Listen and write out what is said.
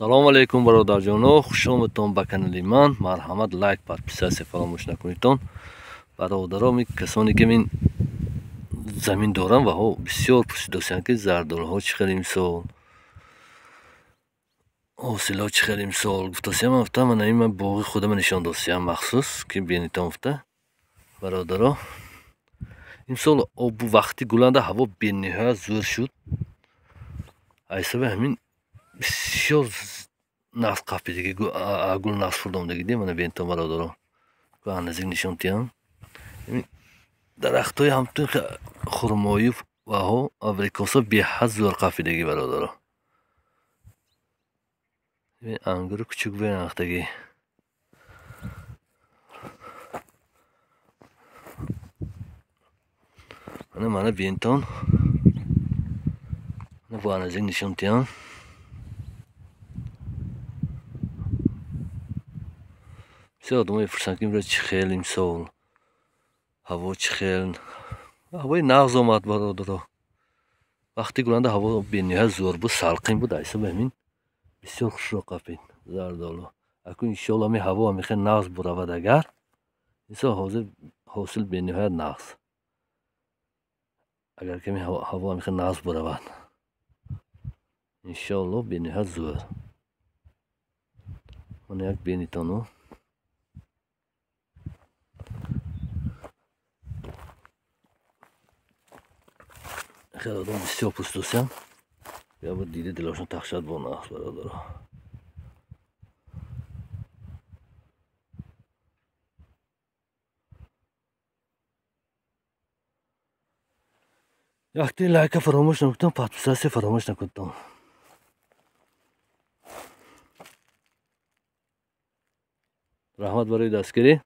Салом алейкум бародарҷоно, хуш омадтон ба канали ман. Марҳамат, лайк, подписатсия фаромӯш накунедтон. Бародаро, касоне ки мин замин дорам ва ҳо бисёр пурсидосиянд, ки зардолуҳо чӣ хел имсол, ҳосилҳо чӣ хел имсол. Гуфтосиям, ман гуфтам, мана ин ман боғи худама нишон досиям махсус, ки бинитон гуфта. Бародаро, имсол обу вақти гуланда ҳаво бениҳоят зӯр шуд. Айсаби ҳамин бисёр нағз қапидиги, гул нағз фурдомдагиди. Мана бинитон, бародаро, наздик нишон диҳам. Дарахтҳои ҳамтун хурмоӣ ваҳо абрикосо беҳад зӯр қапидагӣ, бародаро. Ангури кучук бенахтагӣ. Мана мана бинтон. Бо наздик нишон диҳам. Бисёр одамон мепурсанд, ки имрӯз чӣ хел имсол, ҳаво чӣ хел. Ҳавои нағз омад, бародаро. Вақти гуланда ҳаво бениҳоят зӯр буд, салқин буд, айсаби ҳамин бисёр хушро қапид зардолу. Акун иншоалло ҳамин ҳаво ҳамин хел нағз буравад, агар инсо ҳозир ҳосил бениҳоят нағз. Агар ки ҳамин ҳаво ҳамин хел нағз буравад, иншоалло бениҳоят зӯр. Мана як бинитону. Хеле одам бисёр пурсидосиям. Я бо дида дилошон тахшад бо нағз, бародаро. Якти лайка фаромӯш накунтон, подписатсия фаромӯш накунтон. Раҳмат барои дастгирӣ.